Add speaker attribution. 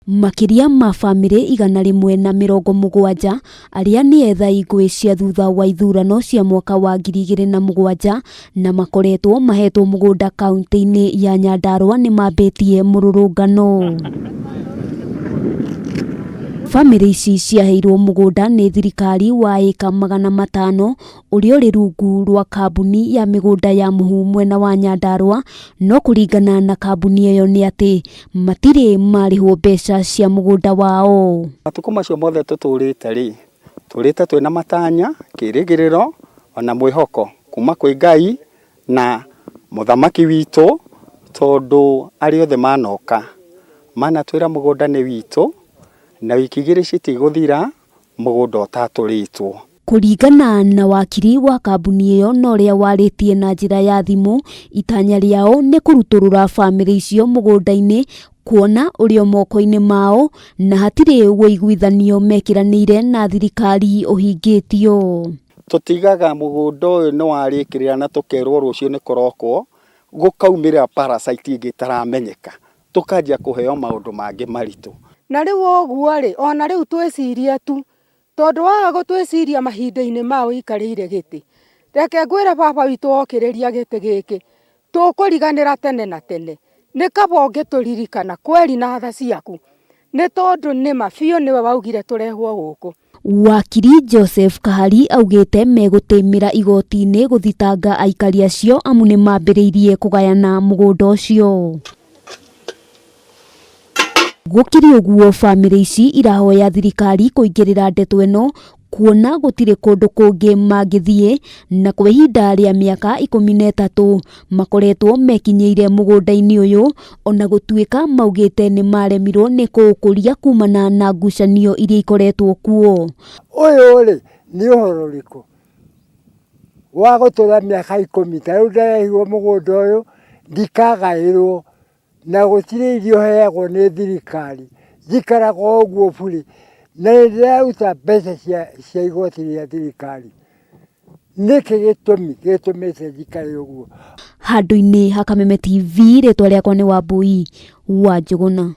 Speaker 1: Makĩria ma bamĩrĩ 170 arĩa nĩ ethai ngũĩ cia thutha wa ithurano cia mwaka wa 2007 na makoretwo mahetwo mũgũnda kaunti-inĩ ya Nyandarua nĩ mambĩtie mũrũrũngano. Bamĩrĩ ici ciaheirwo mũgũnda nĩ thirikari wa ĩka 500 ũrĩa ũrĩ rungu rwa kambuni ya mĩgũnda ya Mũhu mwena wa Nyandarua, no kũringana na kambuni ĩyo nĩ atĩ matirĩ marĩhwo mbeca cia mũgũnda wao.
Speaker 2: Matukũ macio mothe tũtũrĩte rĩ, tũrĩte twĩna matanya, kĩrĩgĩrĩro ona mwĩhoko kuma kwĩ Ngai na mũthamaki witũ, tondũ arĩa othe manoka manatwĩra mũgũnda nĩ witũ, na wiki igĩrĩ citigũthira mũgũnda ũtatũrĩtwo.
Speaker 1: Kũringana na wakiri wa kambuni ĩyo na ũrĩa warĩtie na njĩra ya thimũ, itanya rĩao nĩ kũrutũrũra bamĩrĩ icio mũgũnda-inĩ kuona ũrĩ o moko-inĩ mao na hatirĩ ũiguithanio mekĩranĩire na thirikari ũhingĩtio.
Speaker 2: Tũtigaga mũgũnda ũyũ nĩ warĩkĩrĩra na tũkerwo rũciũ nĩ kũrokwo, gũkaumĩra parasite ĩngĩ ĩtaramenyeka, tũkanjia kũheo maũndũ mangĩ maritũ.
Speaker 3: Na rĩu ũguo rĩ, ona rĩu twĩcirie tu, tondũ waga gũtwĩciria mahinda-inĩ ma ũikarĩire gĩtĩ, reke ngwĩre baba witũ okĩrĩria gĩtĩ gĩkĩ, tũkũriganĩra tene na tene. Nĩ kaba ũngĩtũririkana kweri na tha ciaku, nĩ tondũ nĩma biũ nĩwe waugire tũrehwo gũkũ.
Speaker 1: Wakiri Joseph Kahari augĩte megũtĩmĩra igoti-inĩ gũthitanga aikari acio amu nĩ mambĩrĩirie kũgayana mũgũnda ũcio. Gũkĩrĩ ũguo, bamĩrĩ ici irahoya thirikari kũingĩrĩra ndeto ĩno kuona gũtirĩ kũndũ kũngĩ mangĩthiĩ, na kwa ihinda rĩa mĩaka 13 makoretwo mekinyĩire mũgũnda-inĩ ũyũ, ona gũtuĩka maugĩte nĩ maremirwo nĩ kũũkũria kumana na ngucanio iria ikoretwo kuo.
Speaker 4: Ũyũ rĩ nĩ ũhoro ũrĩkũ wa gũtũra mĩaka 10 ta rĩu ndarehirwo mũgũnda ũyũ ndikagaĩrwo na gũtirĩ irio heagwo nĩ thirikari, njikaraga o ũguo burĩ na nĩ ndĩraruta mbeca cia igoti rĩa thirikari. Nĩkĩ gĩtũmi gĩtũmĩte njikare ũguo?
Speaker 1: Handũ-inĩ ha Kameme TV, rĩtwa rĩakwa nĩ Wambui wa Njũgũna.